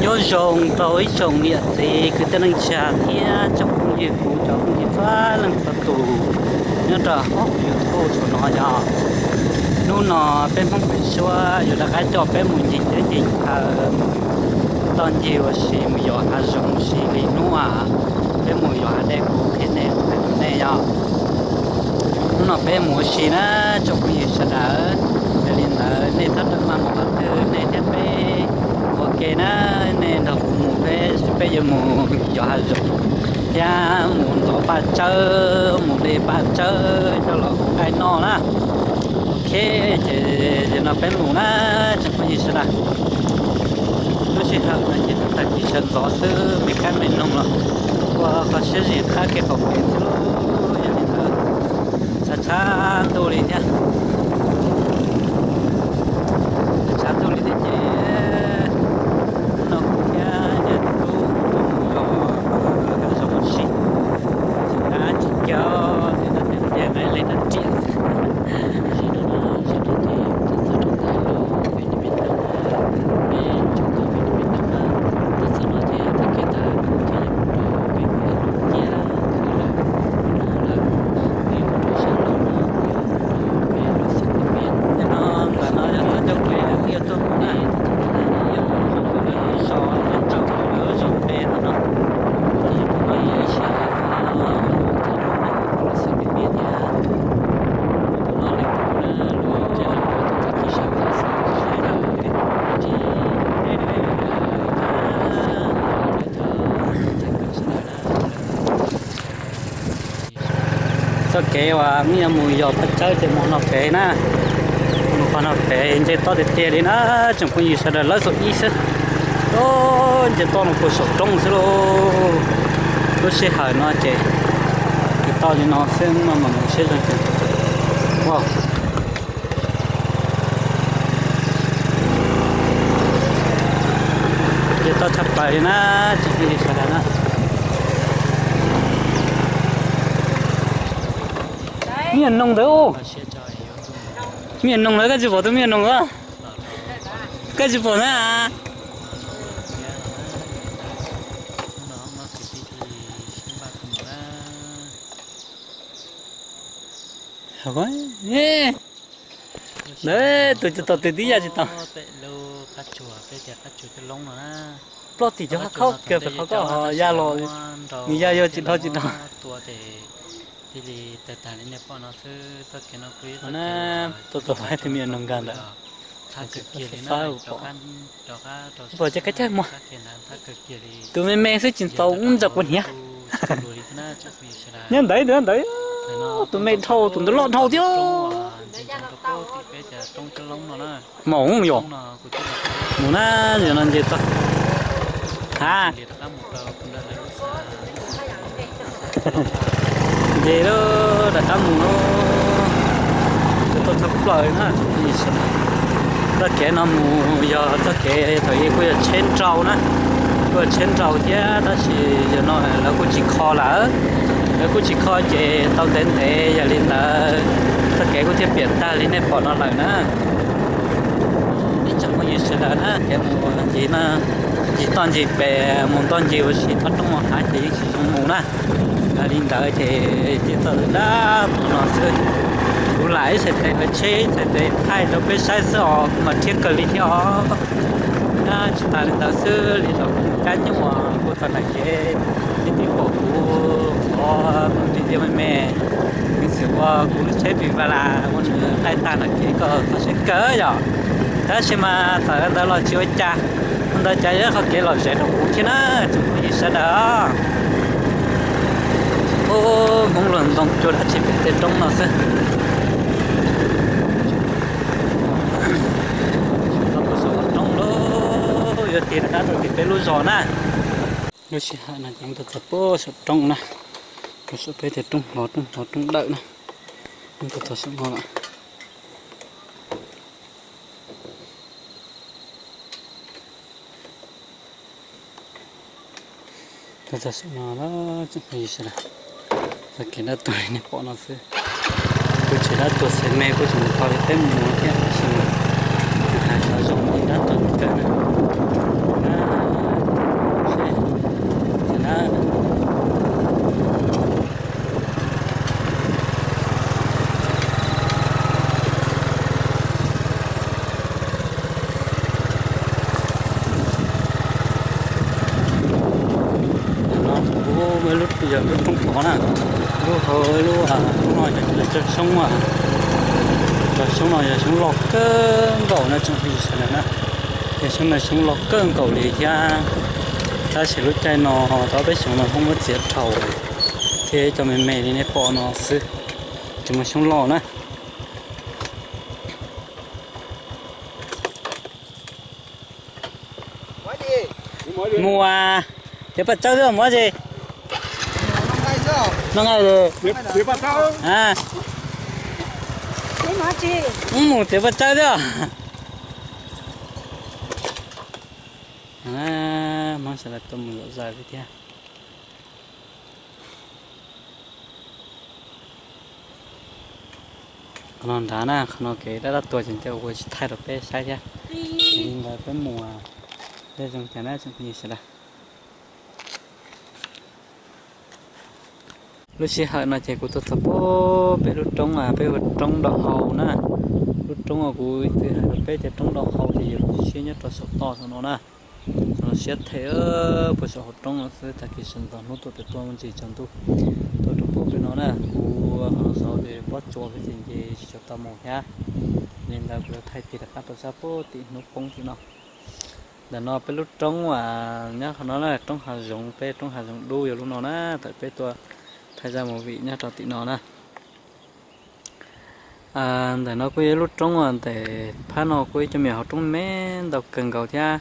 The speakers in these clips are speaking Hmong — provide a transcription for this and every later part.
Nyob zoo rau ib tsoom niam txiv kwv tij neej tsa thiab tsoom phooj ywg kuv cov phooj ywg txhua leej txhua tus nyob rau hauv YouTube thaum no yog. Hnub no peb Hmoob pem suab yuav rov qab coj peb mus ncig teb ncig chaw, mus toj ncig ua si, mus yos hav zoov ua si li hnub peb mus yos hav dej kuv qhia nej ua nej yog. Hnub no peb mus ua si na tsoom phooj ywg sawv daws. Yog li ntawd nej txhob rawm maj mus qhov twg, nej thiab peb ua ke na. Nej nrog kuv mus, peb seb peb yuav mus yos hav zoov thiab mus ntov paj tsawb, mus de paj tsawb coj los ua nqaij noj na. Ok, ces yog no peb mus na tsoom phooj ywg sawv daws. Lub sij hawm no ces tag kis sawv ntxov xwb, me kab me noog los ua qhov siab zim qab kev qaum kev xwb lauj. Yog li ntawd tshav tshav ntuj li thiab, tshav ntuj li thiab ces hnub no kuv thiab niam tub kuv mus yos hav zoov ua si, tsis dab tsis cawv li no, ntiag nqaij li rau riam xwb. Ntawm no yog txoj ncauj pem twb yuav tuaj mus na, yog mus zos nyob rau lawv zos pem no no. Txoj kev uas nej yuav mus yos paj tsawb ces mus no pem na, mus qhov no pem nce toj tiag tiag li na tsoom phooj ywg sawv daws, lawv xaum ib xwb. Nce toj no puag saum roob xwb lauj. Lub sij hawm no ces nce toj li no xwb, no mas mus siab zoo ces nce toj tshaj plaws li na tsoom phooj ywg sawv daws na. Me nyuam noog ntawd, me nyuam noog ntawd, koj tsis pom tus me nyuam noog ntawd? Koj tsis pom na? Tus tsis tau, tus twb ya tsis tau. Ploj tim cov qhov khaub kiag pem qhov koj ya los, nws ya yog tsis dhau tsis dhau. Tus tus faib tus me nyuam noog nkag ntawd, pom ces qab caij muag. Tus me me xwb tsis tau ub ntsaws quas hniav. Nyob ntawd ntawd, tus me dhau tus ntawd loj dhau thiab. Maum yom. Mus na, yog no nce toj. Ha, nce lawm, rov qab mus lawm. Toj tshaj plaws na. Txoj kev no mus yog txoj kev thaum ub kuj yog tsheb nrau na, kuj yog tsheb nrau thiab tab sis yog no lawv kuj tsis kho lawm. Lawv kuj tsis kho ces tau ntev ntev, yog li ntawd txoj kev kuj thiaj piam tag li nej pom no lawm na. Ib tsoom phooj ywg sawv daws na, kev mus ncig no, ncig toj ncig pem, mus ntoj ncig ua si thoob roob hauv hav ces yeej tsis zoo mus na. Yog li ntawd ces cia txoj dab tom no xwb. Kuv lam ib txhais tes lawv tsheb, ib txhais tes thaij rau peb saib xwb os, kuv mas rhiab kawg li thiab os. Tsis tas li ntawd xwb, li los kuv mus cab nyuj kuj txog nram kev, nej twb pom kuv qhov video me me, piv txwv ua kuv lub tsheb pis vas las ua nws qaij tag nram kev, koj txhob saib kawg yom. Tab sis mas txawm li ntawd los tsis ua cas, ua ntawd cas yog qhov kev lom zem rau kuv thiab na tsoom phooj ywg sawv daws. Ub, Hmoob luag ntoo cuag dab tsi pem tej roob no xwb. Los puag saum roob lawm, yuav tig rov qab rau tim peb lub zos na. Lub sij hawm no ces tau txog puag saum roob na, puag saum peb tej roob hlob roob hlob roob dawm na, tau txog saum no lawm. Tau txog saum no lawm tsoom phooj ywg sawv daws. Txoj kev dab tuag li nej pom no xwb. Kuj tsis dab tuag xwb, me kuj tsis mus tau li peb mus thiab tab sis mas hav zoov li dab tuag kawg na. Ov na, lub hauv lub, lub no yog cov xyoob, cov xyoob no yog xyoob loj kawg nkaus no tsoom phooj ywg sawv daws na. Yog xyoob no xyoob loj kawg nkaus li thiab. Tab sis lub caij no tau peb xyoos no Hmoob muab txiav dhau thiab, cov me me li nej pom no xwb, tsis muaj xyoob loj na. Mus, tiav paj tsawb xwb mus ua tsi? Noj nqaij li. Mus tiav paj tsawb xwb. Hmoob sawv daws tuaj mus zom zaws li thiab. Qhov no nrad na, qhov no kev dab dab tuag ces ntshe kuv tsis thaij rau peb saib thiab. Yog li ntawd peb mus, zoo cas na tsoom phooj ywg sawv daws. Lub sij hawm no ces kuv tuaj txog pem lub roob, peb hu roob Dom Hau na. Lub roob uas kuv twb hais rau peb tias roob Dom Hau ces yog lub siab nyob rau saum toj saum no na. Saum no siab them puag saum hauv roob no xwb, tag kis sawv ntxov hnub tuaj pem tuaj ntsis tsaus ntuj tuaj rau pem no na. Kuv hauv no xauv ces pob tsuas xwb ces nce tsis tshua tau mus thiab. Li ntawd kuv yuav thaij tig rov qab rau sab pem tim hnub poob tim no. Ntawm no peb lub roob uas nyob qhov no na, roob hav zoov, peb roob hav zoov dub yog lub no na, thaum peb tuaj thaij zaj movie nyob rau tim no na. Ntawm no kuj yog lub roob uas ntawm phab no kuj ib cov me nyuam hauv roob me ntau kawg nkaus thiab.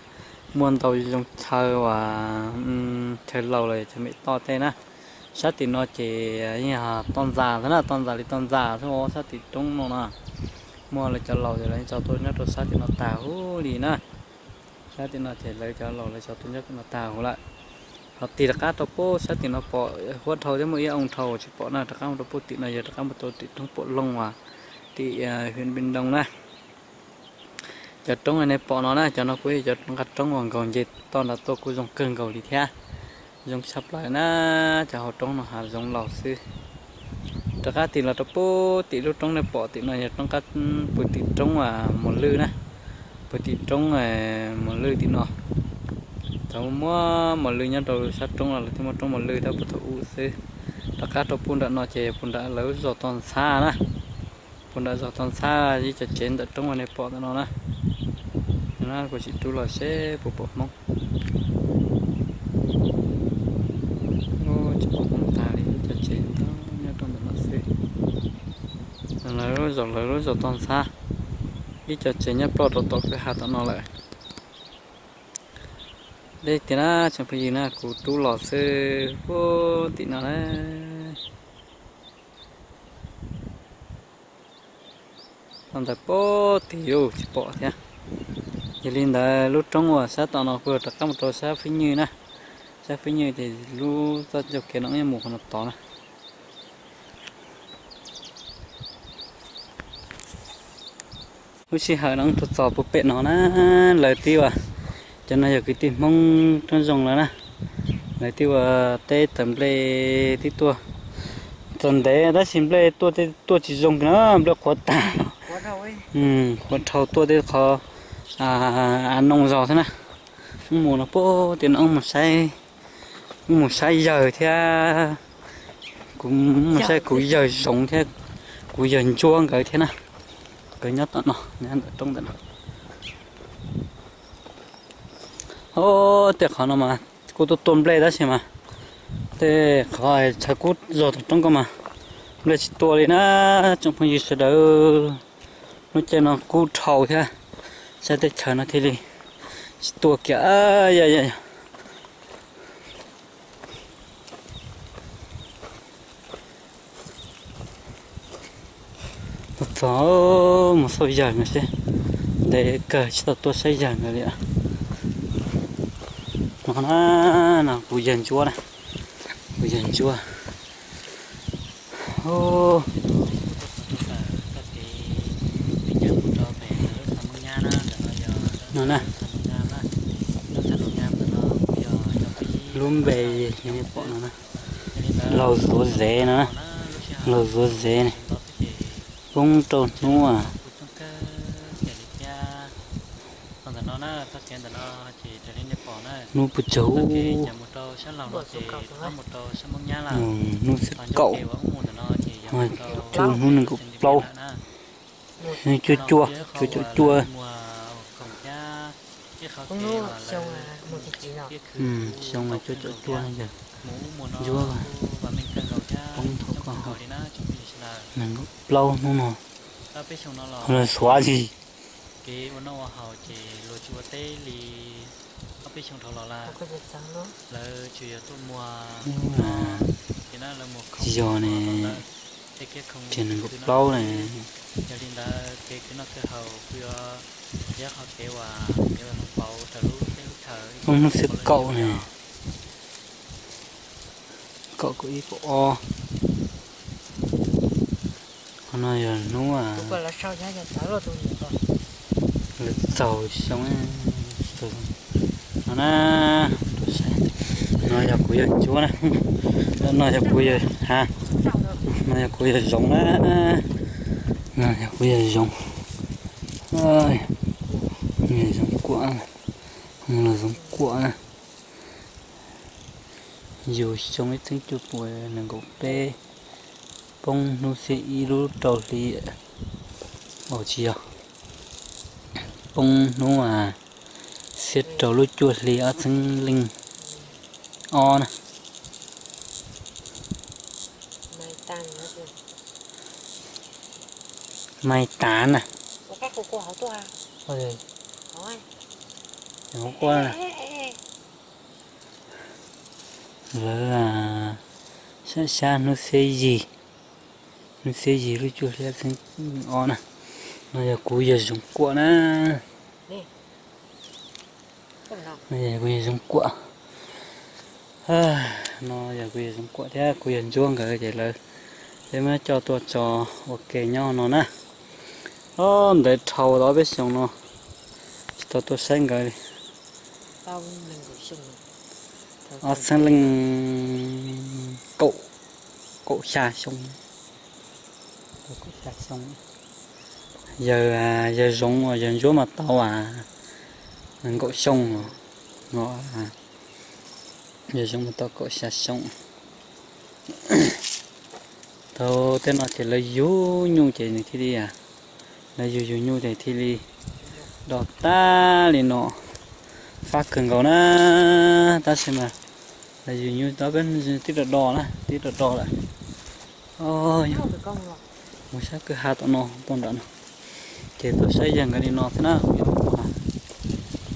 Muaj ntau zoo chaw uas chaw laus los yog chaw me toj tej na. Sab tim no ces yeej toj ntxas xwb na, toj ntxas li toj ntxas xwb os, sab tim roob no na. Muaj lawv cov laus ces lawv tso tuaj nyob rau sab tim no tag huv li na. Sab tim no ces lawv cov laus lawv tso tuaj nyob tim no tag huv lawm. Ho tig rov qab rau pem sab tim no pom huab dhau thiab muaj ib oo dhau tsis pom na, rov qab mus rau pem tim no yog rov qab mus rau tim roob Pom Looj uas tim huyện Bình Đông na. Cov roob nej pom no na, cov no kuj yog cov nqaj roob uas nkaus nce toj nrad tuaj kuj zoo kawg nkaus li thiab. Zoo tshaj plaws na, cov hauv roob no hav zoov laus xwb. Rov qab tig los rau pem tim lub roob nej pom tim no yog roob qab, pem tim roob Mos Lwj na, pem tim roob Mos Lwj tim no. Thaum muaj mos lwj nyob rau sab roob no lawv thiaj muaj roob mos lwj tab puag thaum ub xwb. Rov qab rau pem nram no ces pem nram lawv zos Toj Ntxhab na. Pem nram zos Toj Ntxhab ib co tsev ntawm roob uas nej pom ntawm no na. Kuv sim rub los seb puas pom Hmoob. Tsis pom Hmoob tag li, ib co tsev ntawm nyob rau ntawm no xwb. Lawv lub zos, lawv lub zos Toj Ntxhab, ib co tsev nyob ploj rau tom kwj ha tom no lawm. Deb tiag na tsoom phooj ywg na, kuv rub los xwb puag tim no na. Los ntawm puag tim lub tsis pom thiab. Yog li ntawd lub roob uas sab tom no kuj rov qab mus rau sab Fwj Nywj na. Sab Fwj Nywj ces lub txoj ncauj kev no yeej mus qhov no tod na. Lub sij hawm no wb tuaj txog puag pem no na, lawv twb ua, cov no yog kwv tij Hmoob Roob Zoo lawv na, lawv twb ua teb taws nplej twb tuaj txog ntev tab sis nplej tuaj, tuaj tsis zoo na, nplej qhuav tag, qhuav dhau tuaj tej qhov a noo zog xwb na. Wb mus no puag tim no wb mus saib, wb mus saib yawg thiab, kuv mus saib kuv yawg Zoov thiab kuv yawg Ntsuab nkawd thiab na. Nkawd nyob tom no, nyob ntawm roob ntawm no. Tej qhov no mas kuj tuaj tua nplej tab sis mas tej qhov chaw kub zog tom roob ko mas nplej tsis tua li na, tsoom phooj ywg sawv daws. Lub caij no kub dhau thiab, saib teb chaws no thiaj li tsis tua kiag. Tuaj txog mus xauj yawg no seb, ntev kawg tsis tau tuaj saib yawg nkawd li. No na, no kuv yawg Ntsuab na, kuv yawg Ntsuab. No na, lub npe nej pom no na, Laug Zuav Zev no na, Laug Zuav Zev ne, poob rau hnub Hnub puas tsawg? Hnub xiab kaum, txog hnub nees nkaum plaub, cuaj cuaj, cuaj caum cuaj. Xyoo mas cuaj caum cuaj yog ntsuab, poob thaum koj haus nees nkaum plaub hnub no, los xuav tsis. Yog ne, ces nees nkaum plaub ne, poob hnub xiab kaum ne, kaum, kaum ib, kaum ob. Qhov no yog hnub lawv txaus xyoo no na. No yog kuv yawg ntsuab na. No yog kuv yawg, no yog kuv yawg zoov na. No yog kuv yawg zoov. Yawg zoov kuam, los zoov kuam na. Yug xyoo ib txhiab cuaj puas nees nkaum peb, poob hnub xiab ib lub rau hli, tsis yog, poob hnub xiab rau lub cuaj hli ob txhiab leej ob na. Mai tav na. Lawv sab sab hnub xiab yim, hnub xiab yim lub cuaj hli ob txhiab ob na. No yog kuv yawg zoov kuam na. No yog kuv yawg zoov kuam. No yog kuv yawg zoov kuam thiab kuv yawg ntsuab nkawd ces lawv, peb muab coj tuaj tso ua ke nyob no na. Ob, ntev dhau tau peb xyoos no tsis tau tuaj saib nkawd li. Ob txhiab leej kaum, kaum xya xyoo. Yawg, yawg zoov uas yawg ntsuab mas tau nees nkaum xyoo no. Yawg zoov mas tau kaum xya xyoo. Tau tej no ces lawv yug nyuj ces nws thiaj li, lawv yug yug nyuj ces thiaj li do tag li no, fab kawg nkaus na. Tab sis mas lawv yug nyuj tau peb tib do do na, tib do do lawm. Mus saib kwj ha tom no, tuaj nram no, ces tuaj saib yawg nkawd li no xwb na.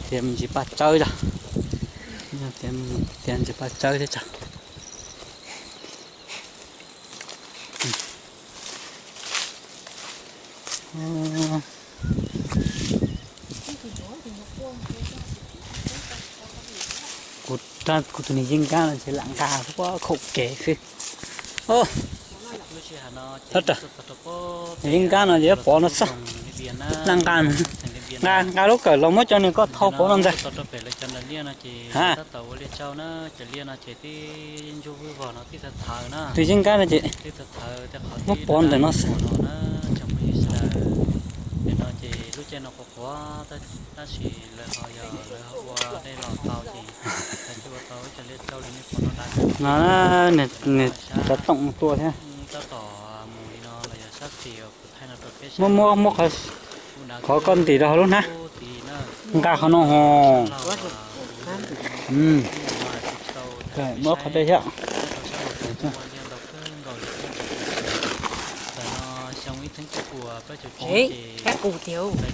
Tias me ntsis paj tsawb, tias ntsis paj tsawb thiab tso. Kuv, kuv tus niag yeeb nkab no ces lam nqa xwb, khaum kev xwb. Yeeb nkab no ces pov no xwb, lam nqa, nqa, nqa lub kawm los muab cov niag ko thau pov no ntag. Ha, tus yeeb nkab no ces muab pov ntawm no xwb. No, nws rov toom tua thiab. Muab, muab, muab qhov, qhov koj ntim rau hauv lub hnab, nqa qhov no ho. Muab qhov dej thiab.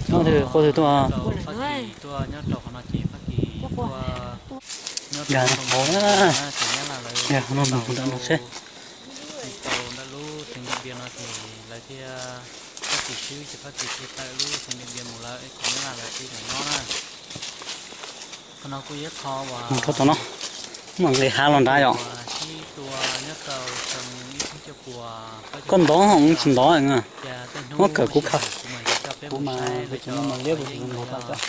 Qhov twg tuaj? Yog qhov no, yog qhov no mus nram no seb. Mus rau tom no, mam nqis hav los nrad yom. Koj ntov ho tsis ntov, muab kawm kuv khaws. Kuv mas kuv tseem muaj liab kuv tsis ntov tau cov.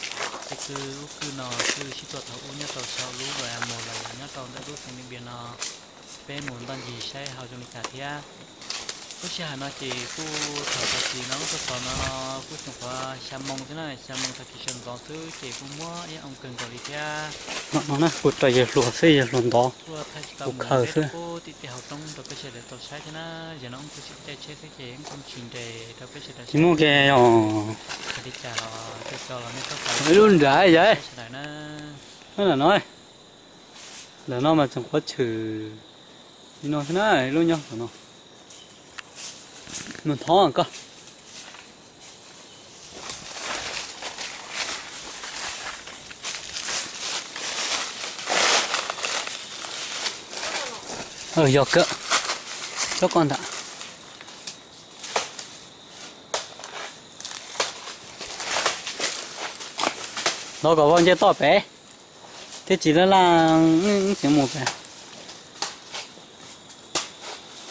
Lub sij hawm no ces kuj thaum tag kis no tuaj txog no kuj tseem qhuav xya moo xwb na, xya moo tag kis sawv ntxov xwb ces kuj muab ib oo kawg nkaus li thiab. No no na, kuv raws yawg hluas xwb, yawg hluas ntov, kuv khaws xwb. Tim tej hauv roob rau peb sawv daws tau saib thiab na, yog no kuj tsis caij tsheb xwb ces kuj tsis nres rau peb sawv daws. Tsis muaj ke os. Li cas los coj coj los nej txhob xav ib lub nrad yawg. Sawv daws na. Ntawm no, ntawm no mas tseem qhuav tshwm li no xwb na, ib lub nyob ntawm no. Mus thov koj. Yog kawg, txhob koj ntawm. Ntov kom vau nce toj pem, thiab tsis laj laj tseem mus pem.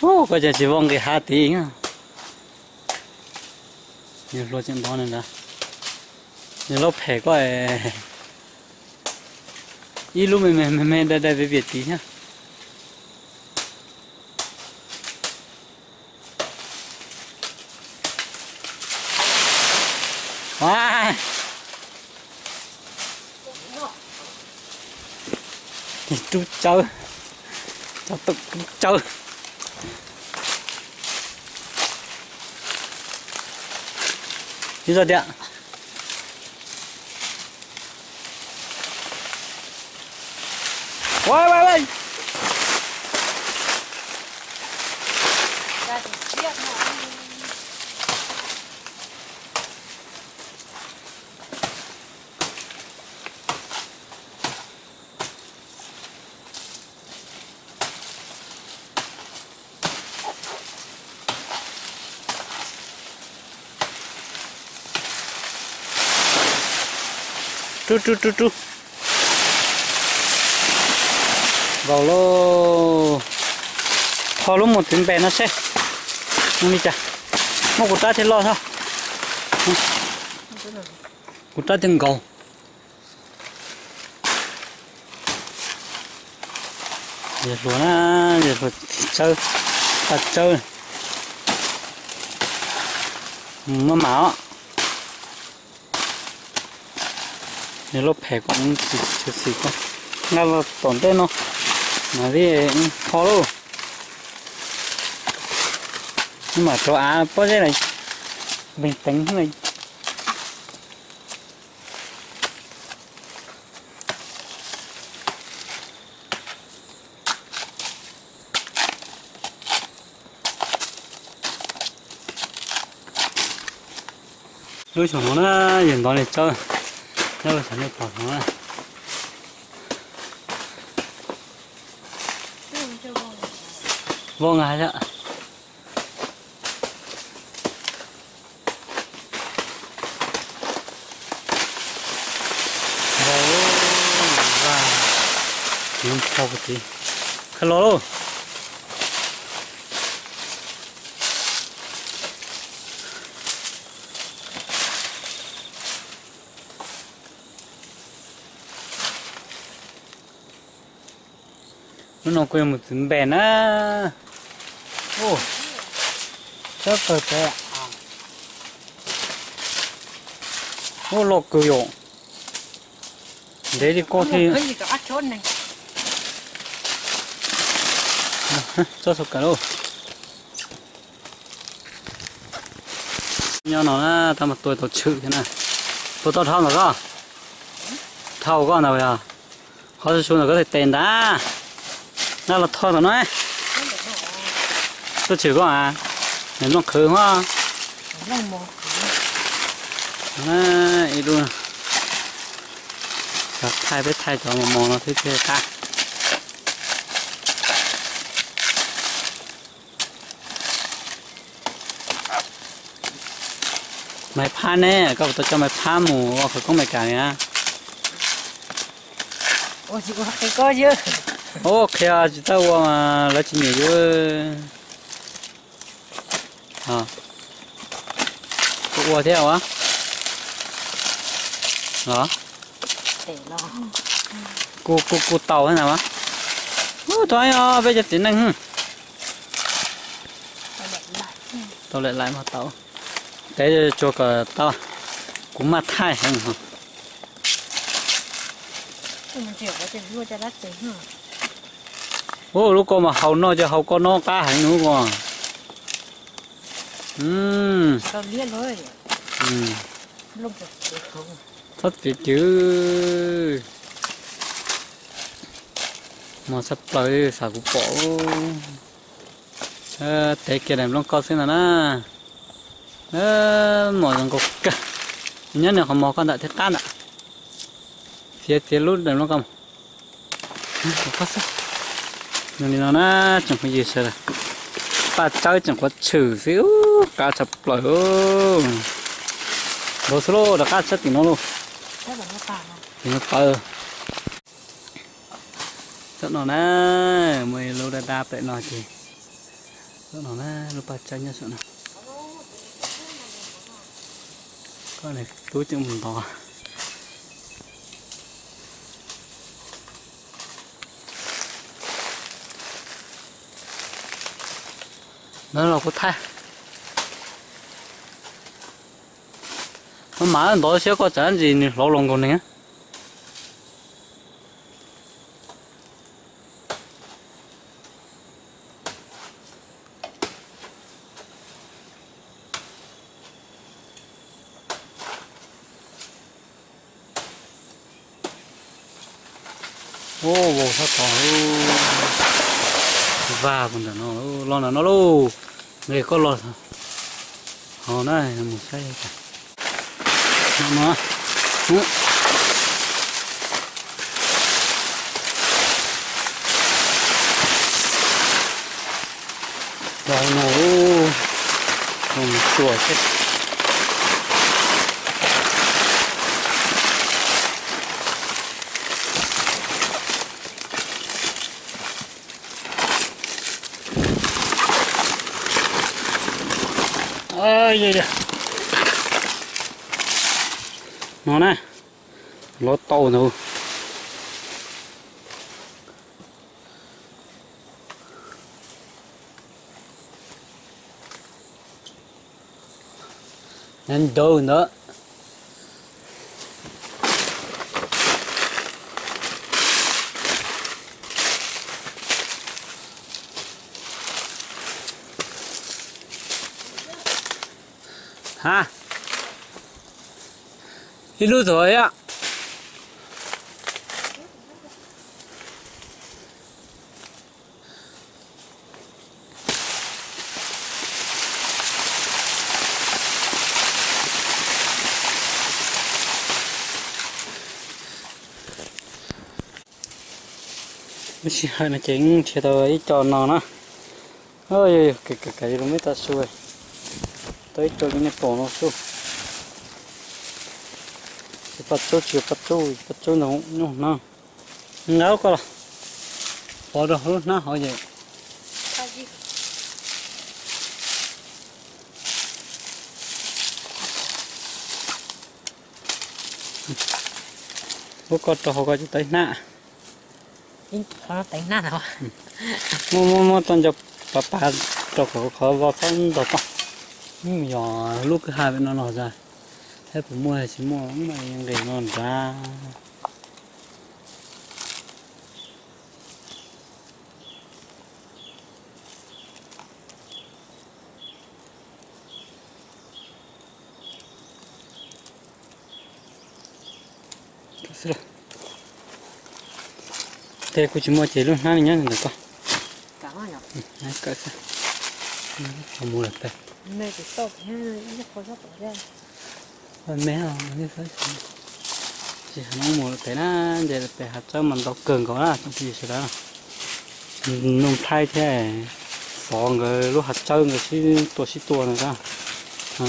Ub, koj cas tsis vau nqis hav tid. Yawg hluas tseem ntov ntag. Yawg laub phem koj, ib lub me me me me dai dai viv viam tid thiab. Tub tsawb, cov tub tsawb. Ib zog tiag. Rub rub rub rub. Vau lauj. Kho lub mus txiv npe no seb zoo li cas. Muab kuv rab thiaj loj thiab. Kuv rab thiaj nkaus. Yawg hluas na, yawg hluas txiv tsawb, tag tsawb. Maj mam os. Yawg lub phem kom tsis tshwm sim koj. Nqa los tom ntej no, mam li kho lauj. Mam rau av pob zeb lawm, npeeg teev xwb. Lub xyoo no na, yawg ntov li tsawb, nyob lub xyoo nej pom no na. Vau ngas thiab. Vau, vaj, nws nphau kuv tid. Khav los lauj. Hnub no kuv yuav mus txiv npe na. Ub, tshab tawg pem. Ub, loj kawg yom. Ntev li koj thiab. Txob xu kawm lauj. Nyob no na, tab mas tua tau tshwm thiab na. Tua tau dhau ntawm koj, dhau koj ntawd yog. Qhov su su ntawm koj tes tes ntag. Nqa los tho ntawm no. Tuaj tshwm koj a, nws nplooj qhwv hov. Ib lub, thaij peb thaij cov mos mos no thiab thiaj qab. Maiv Phab ne, koj puas tau coj Maiv Phab mus ua khawv koob Amelikas li na? Ua qhia tsis txawj ua mas lawv tsis nyiam yus. Kuv ua thiab ua. Los, kuv kuv kuv tau na mas. Ub, tau os, peb cov txiv neej. Tau lawm, lawm mas tau. Tev tsuag kom tau, kuv maj thaij heev os. Ua lub ko mas haus no ces haus ko no qab heev nub ko. Txhob txiv cwv. Mos tshaj plaws li xav kuv pom. Tev kiag daim nplooj koj xwb ntag na. Mos zoo nkauj kawg. Nyob nws qhov mos koj ntawm thiab qab ntawm. Txiav txiav lub daim nplooj koj. Zoo li no na, tsoom phooj ywg sawv daws. Paj tsawb tseem qhuav tshwm xwb, qab tshaj plaws. Ntaus xwb lauj, rov qab tshab tim no lauj. Tim no tawv. Saum no na, muaj ib lub dab dab pem no ces, saum no na, lub paj tsawb nyob saum no. Koj niam tub tseem mus ntov. Ntawd los kuv thaij. Maj mam ntov siab koj tsam ntsis nws hlauv los nkaus neeg. Ua vau sab tod, vaj puas ntawm no, los ntawm no lauj, nqis koj los. Ho na, mus saib. Los no, mus tsuas xwb. No na, lov tau ntawd. Nyob ntawd ntawd. Ha, ib lub txog ib. Lub sij hawm no ces nrhiav tau ib co no na. Yog yog, kav kav kav, yog lub me tav su, tau ib co li nej pom no xwb. Tsis paj tsub, tsis paj tsub, paj tsub ntawd nyuj hnab. Nqa koj los pov rau lub hnab hauv ces. Ub, koj rau hauv ko ces tau ib hnab. Muab muab muab tau nco pav pav rau qhov qhov vo txhob ntog toj. Yog lub kwj ha pem no los txog, thiab puas muaj tsis muaj, nqis no nrad. Tes kuv tsis muaj ces lub hnab li nyob ntawm koj. Kawm xwb. Mus lawm pem. Me, tsis mus lawm pem na, nce lawm pem hav tsawb mas ntau kawg nkaus na tsoom phooj ywg sawv daws. Nuj Thaib thiab Xov nkawd lub hav tsawb nkawd sib tua sib tua no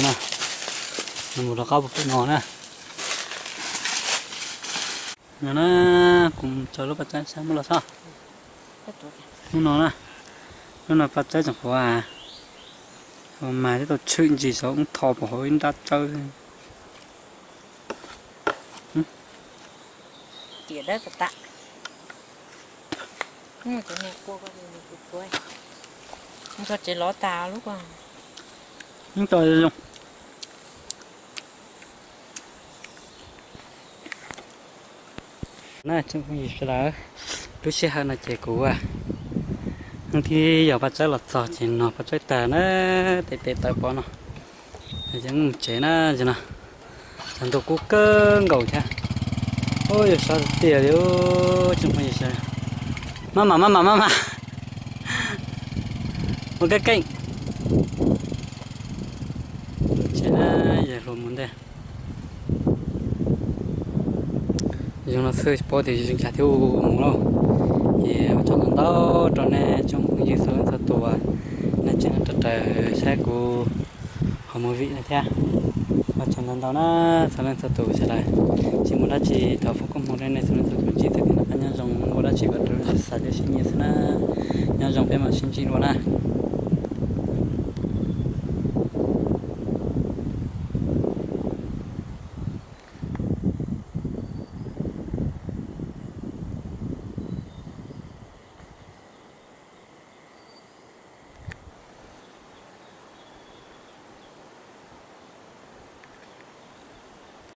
na. Mus rov qab puag pem no na. No na, kuv tso lub paj tsawb sab muab los txog. Hnub no na, hnub no paj tsawb tseem qhuav, mas twb tau tshwm ntsis xov ub tho puag hauv ib nrab tsawb. Tiam dawb tas tas. Tsev lov tas lub ko. Ib co zoo. Na tsoom phooj ywg sawv daws, lub sij hawm no ces kuv ua hnub thib yog paj tsaib los txog ces noj paj tsaib tag na, tes tes taw pov no, ces mus tsev na. Ces no cov ntuj kub kawg nkaus thiab. Ub, yuav sab tiag li tsoom phooj ywg sawv daws. Maj mam maj mam maj mam, ua keej keej. Tsev na, yog hluas mus ntej. Zoo no xwb tsis paub tias zoo cas thiab mus lauj. Ces ua tsaug ntau ntau rau nej tsoom phooj ywg txhua leej txhua tus uas nej tseem rau raws saib kuv qhov movie no thiab. Ua tsaug ntau ntau na txhua leej txhua tus sawv daws. Tsis muaj dab tsi, thov foom koob hmoov rau nej txhua leej txhua tus ntsib txoj kev noj qab nyob zoo, muaj dab tsi kom rau sib xav thiab sib nyiam xwb na. Nyob zoo peb mam sib ntsib dua na.